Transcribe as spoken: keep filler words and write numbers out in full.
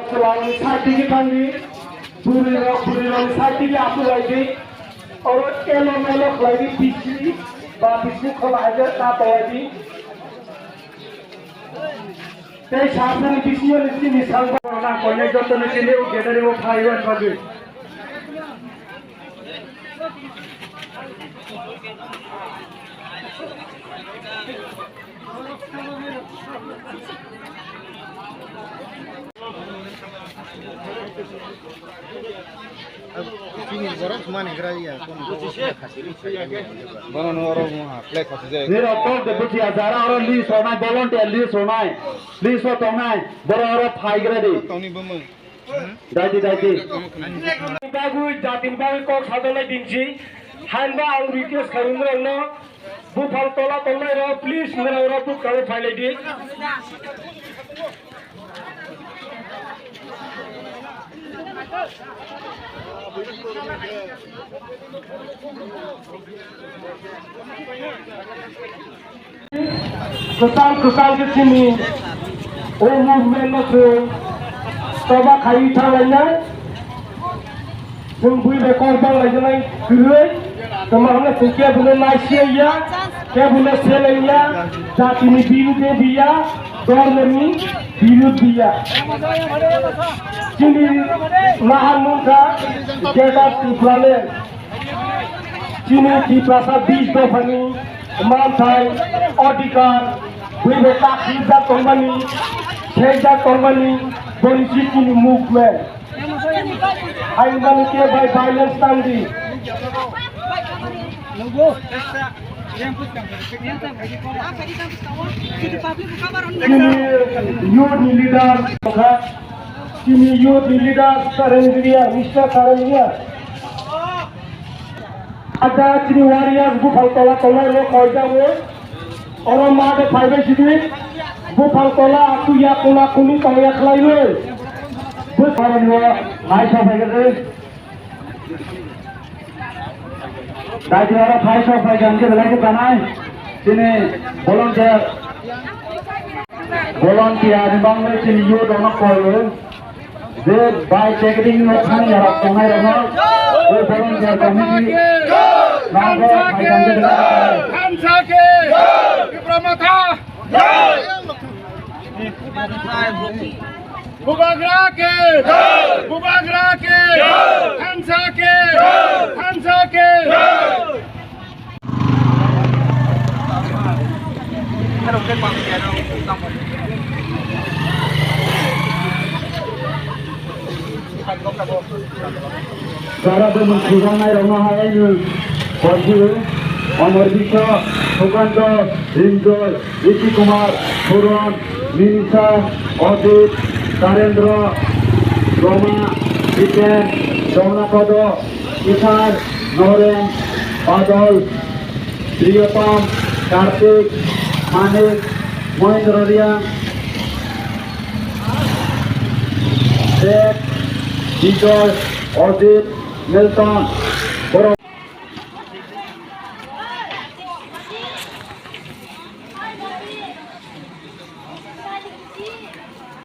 Chwlangni side digi thangdi, bwrwirok, bwrwirokni side digi achuk laidi, oro elo melo khlaidi, bisi ba bisi khola haikhe ta tonglaidi. Tei sasani bisingo ni chini sangbo nang koinai jotono chini o gathering o phaiwi bagwi. Chini borok mani gra ya, kono. Bono no oro mo ha, play khasi je. Nirok kok de buchi azara oro list onai, volunteer list onai, list o tongnai, boro oro phai gra di. Tongni bumung. Daiti, daiti. Bagwi, jatini bagwi kok sadolai dinsi. Hainba ang request khaimung rokno, buphang tola tongnai rok, please, nirok rok buphang phai lai di. Kwtal kwtal khe chini o movement no chwng choba khaiwi thanglainai. Chwng bui bai kok banglainai kwrwi. Tamo hwnle chwng kebono naisiyaiya, kebono selengya, jatini birudhe biya, dhormoni birudh biya. Chini nahar mungkha Greater Tipraland. Chini Tiprasa bish dophani manthai, odhikar, buibo tak hijak tongmani, sejak tongmani, boni si chini movement. Haimani khe bai violence tangdi. Chini youth ni leader, chini youth ni leader, Karen Ria, Mister Karen Ria. Ada chini warriors buphang tola tongnai rok koijago. Oro ma de phaibai sidi. Buphang tola aku ya kuna kuni tongya khlaiwi. Bus parang yo nai sa phai gede. Dai oro phai sa phai gan ke belai ke tanai. Chini volunteer. Volunteer ni bangwi chini youth rokno koio. Je bai chekding no thani rok tongnai rok no. O volunteer committee. Nangbo phaikang je. Thansa ke. Tipra Motha. Bubagra ke. Bubagra ke. Thansa ke. Thansa ke. Jara bumung khijaknai rokno hai ani Kochi, Omor Biswa, Sukanta, Rinjoy, Rishi Kumar, Puron, Minisa, Ajit, Karendra, Roma, Jiten, Jomnapada, Ishar, Noren, Badal, Priyatam, Kartik, Manik, Mohindra Reang, Dev, Bijoy, Ajit, Milton,